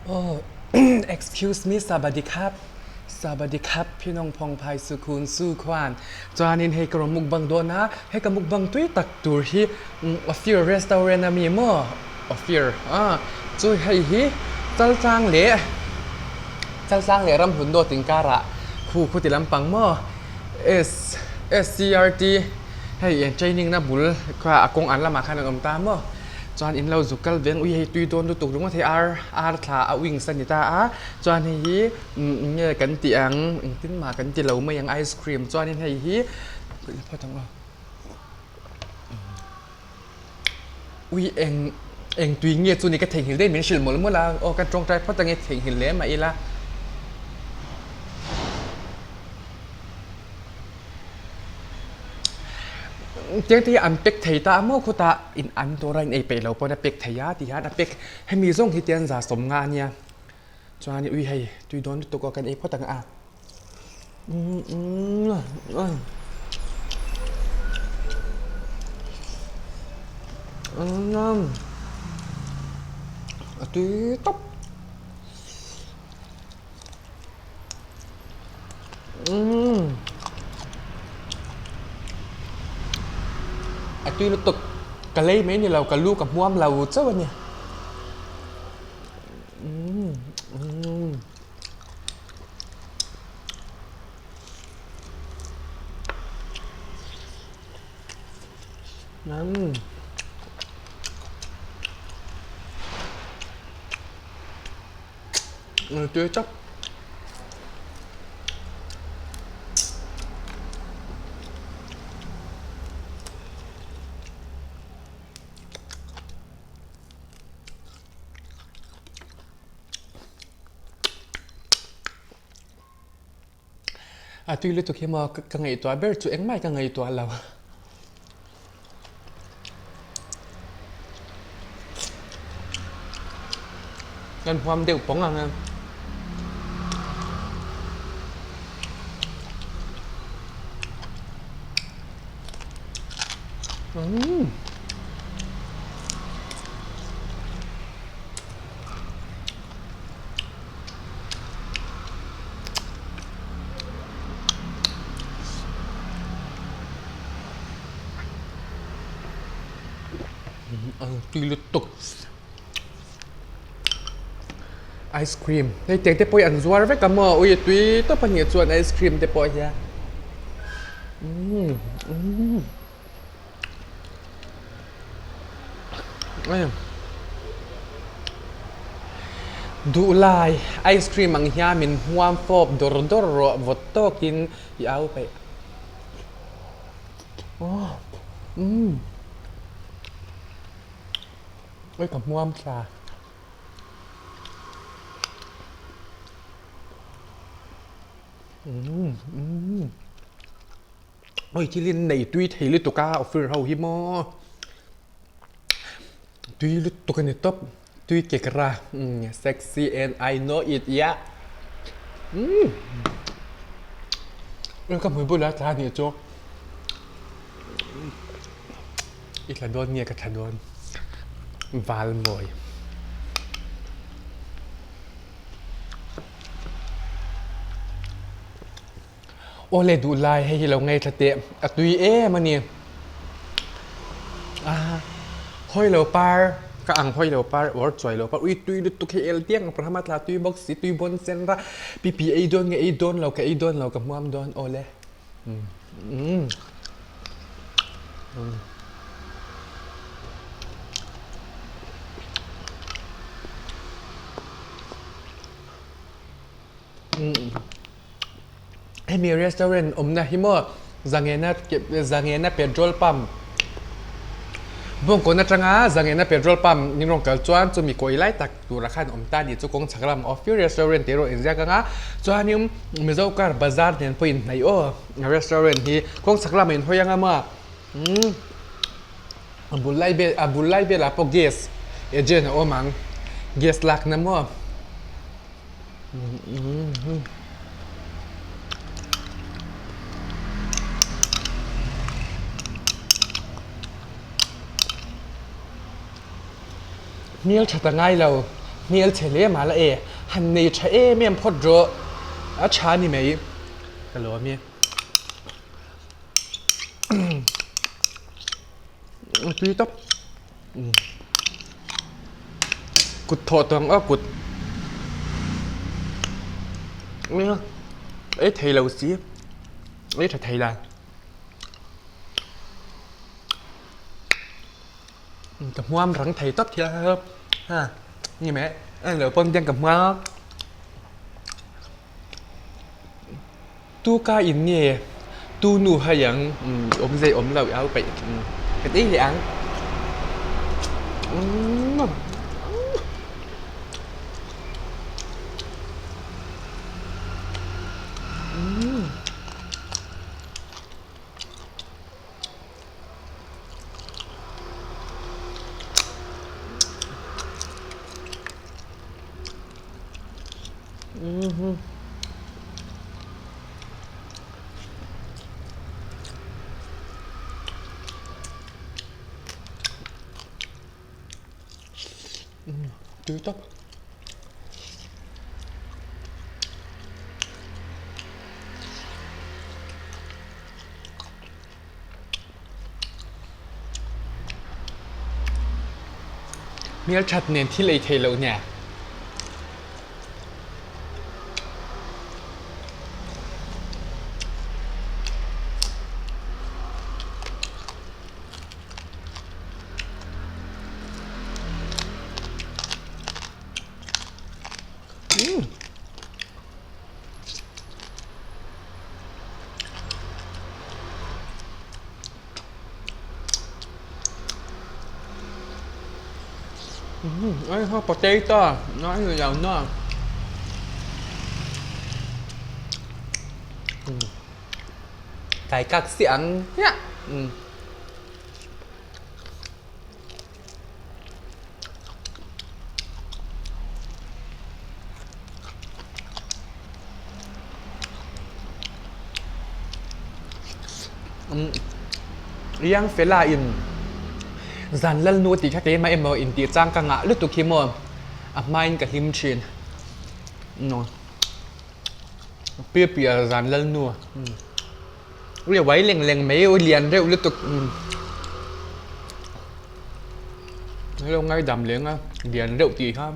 Oh excuse me sabadi khap sabadi khap phinong phong phai su khun su khuan chuanin hei ka rawn mukbang dawn a hei ka mukbang tui tak tur hi Ophir restaurant ami maw Ophir ah chu hei hi chaltlang leh chaltlang leh ramhlun dawt inkarah khu khu ti lampang maw S SCRT hei training na bul kha a kawng an lamah khan an awm ta maw chuan in lo zuk kal veng ui hei tui dawn lutuk ringawt hei ar ar thla a wings a ni ta a chuan hei hi eng nge kan tih ang engtin mah kan ti lo mai ang ice cream chuanin hei hi phawt ang aw ui eng eng tui nge chu ni ka theihnghilh daih min hrilh mawlh mawlh a aw ka tawngtai phawt ange theihnghilh hle mah ila. Tiang te hi an pack thei ta a maw khawtah in an dawr a in ei peih lo pawn a pack thei a ti hian a pack hemi zawng hi tian za sawm nga a nia chuan ui hei tui dawn lutuk aw kan ei phawt ang a. A tui tawp. A tui lutuk ka lei mai ni lo ka lu ka hmuam lo chauh a ni. Tui chawp. A tui lutuk hi maw ka ngaihtuah ber chu engmah ka ngaihtuah lo. Kan huam deuh pawng ang a. Umm. Tui lutuk ice cream hei tiang te pawh hi an zuar vek a maw ui tui tawp a nih chuan ice cream te pawh hian umm. Duhlai ice cream ang hian min hmuam fawp dawr dawr rawh vawt tawkin i au peih umm oi ka hmuam thla. Oi thil in nei tui thei lutuk a offer ho hi maw tui lutuk a ni tawp tui kek ra sexy and I know it yeah umm ka hmui bulah tla anih chu i tla dawn nge ka tla dawn val mawi. Aw le duh lai hei hi lo ngaithla teh a tui em a ni. Ah hawi lo par ka ang hawi lo par or chuai lo par ui tui lutuk hi el tiang ang Brahma tla tui bawk si tui bawn sen ra pipi ei dawn nge ei dawn lo ka ei dawn lo ka hmuam dawn aw le umm. Hemi restaurant awmna hi maw Zangena Zangena petrol pump Bawngkawn atanga Zangena petrol pump ni rawng kal chuan chumi kawi lai tak turah khan awm ta a ni chu kawng chhak lam Ophir restaurant tih erawh inziak anga chuanin Mizo car bazar nen pawh inhnaih aw restaurant hi kawng chhak lamah inhawi anga maw umm a bul lai vel a bul lai velah pawh gas agent a awm ang gas lakna maw. Hmel tha ta ngai lo. Hmelchhe hle mah la e, han nei tha em em phawt rawh, a tha ni mai ka lawm e. Tui tawp. Kut thawh tawh ang aw kut. Ei thei lo si, ei tha thei la. Ka hmuam rang thei tawp thil a ha ni mai a lo pawn biang ka hmuam a tu ka in nge tu nu hai ang awm zei awm lo au peih ka ti leh ang umm. Tui tawp. Hmelthat nen thil ei thei loh nia. Potato nó người giàu nó Cái các xiang nhá. Riang fela in zan lal nu tih kha keimah emaw intih chang ka ngah lutuk hi maw a hmain ka hlim thin. Pi piah zan lal nu ui a uai leng leng mai ui lian reuh lutuk lo ngaidam leng a lian reuh tih kha.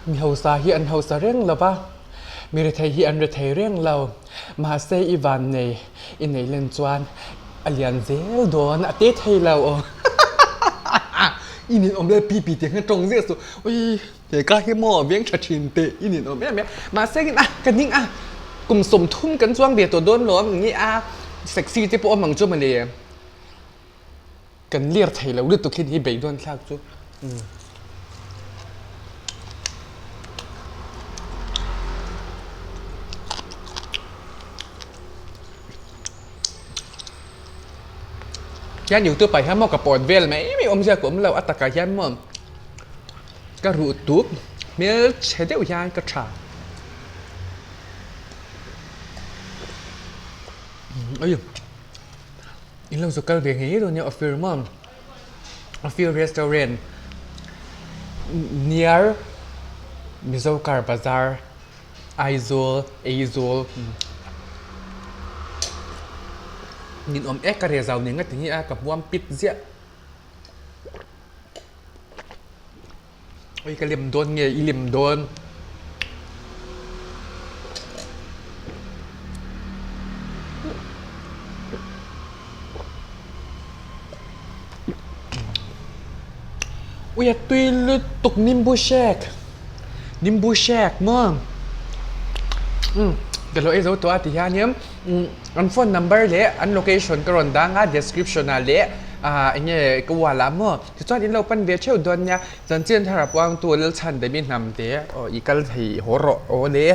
Mi hausa hi an hausa reng lo va, mi rethei hi an rethei reng lo. Mahse i van nei i nei len chuan a lian zel dawn a te thei lo aw. I nin awm leh pi pi tih ang hian tawng ziah suh. Ui he ka hi maw veng tha thin teh i nin awm em em. Mahse a ka ning a kum 30 kan chuang ve tawh dawn lo ang nge a sexy te pawh awm ang chu mawle. Kan lir thei lo lutuk hi ni beidawn thlak chu. Hian youtube ah hian maw ka pawt vel mai mai awmzia ka awm lo a takah hian maw ka ruh tup hmelchhe deuh hian ka tha. In lo zu kal ve ngei dawn nia Ophir maw Ophir restaurant near Mizo car bazar Aizawl Aizawl nin awm ek ka reh zau nen nga ti hi a ka hmuam pit ziah Oi ka lem dawn nge i lem dawn? Ui a tui lutuk nimbu shake nimbu shake maw umm ka lo ei zo tawh a ti hianin umm an phone number leh an location ka rawn dang a description ah leh. Ah eng nge ka wall ah maw? Tichuan in lo pan ve theuh dawn nia. Chanchin thar a puangtu Lalchhan Demi Hnamte aw i kal thei haw rawh aw le.